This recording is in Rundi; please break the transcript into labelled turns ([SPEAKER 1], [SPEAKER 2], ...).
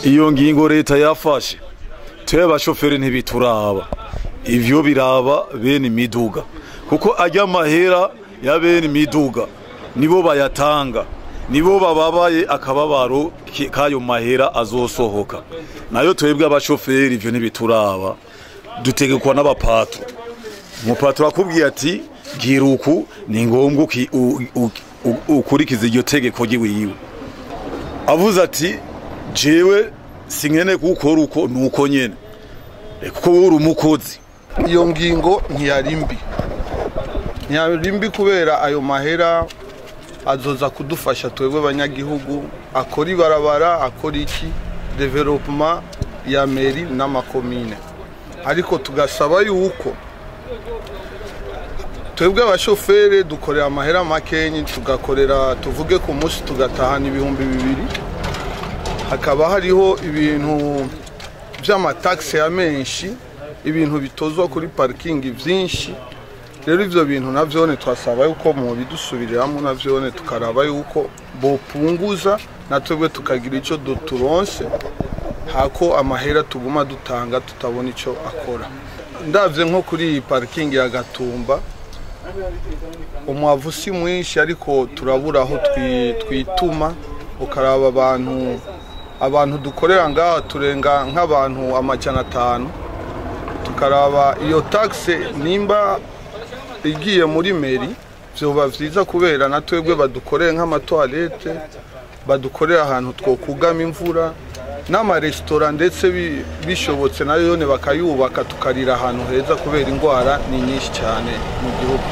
[SPEAKER 1] Iyo ngingo leta yafashe, twe abashoferi ntibituraba, ivyo biraba bene imiduga, kuko ajya amahera ya bene imiduga nibo bayatanga, nibo bababaye akababaro k'ayo mahera azosohoka. Nayo twebwe abashoferi ivyo ntibituraba, dutegekwa n'abapatro. Umupatro akubwiye ati gira uku, ni ngombwa ukurikiza iryo tegeko ryiwiwe. Avuze ati jewe sinkene gukora uko, nuko nyene, kuko wowe uri umukozi.
[SPEAKER 2] Iyo ngingo ntiyari mbi, ntiyari mbi kubera ayo mahera azoza kudufasha twebwe abanyagihugu, akora ibarabara, akora iki development ya mairie n'amakomine. Ariko tugasaba yuko twebwe abashoferi dukorera amahera makenyi, tugakorera tuvuge ku munsi tugatahana 2000, hakaba hariho ibintu by'amataxe ya menshi, ibintu bitozwa kuri parking byinshi. Rero ivyo bintu navyone twasaba yuko mu bidusubiriramo, navyone tukaraba yuko bopunguza na twebwe tukagira ico duturonse, hako amahera tuguma dutanga tutabona ico akora. Ndavye nko kuri iyi parking ya Gatumba, umwavu si mwinshi, ariko turabura aho twituma. Ukaraba abantu dukorera ngaha turenga nk'abantu 500, tukaraba iyo taxe nimba igiye muri mairie vyoba vyiza, kubera na twebwe badukoreye nk'amatoilette, badukorera ahantu twokugama imvura, n'amaresitora ndetse bishobotse nayo yone bakayubaka, tukarira ahantu heza, kubera ingwara ni nyinshi cyane mu gihugu.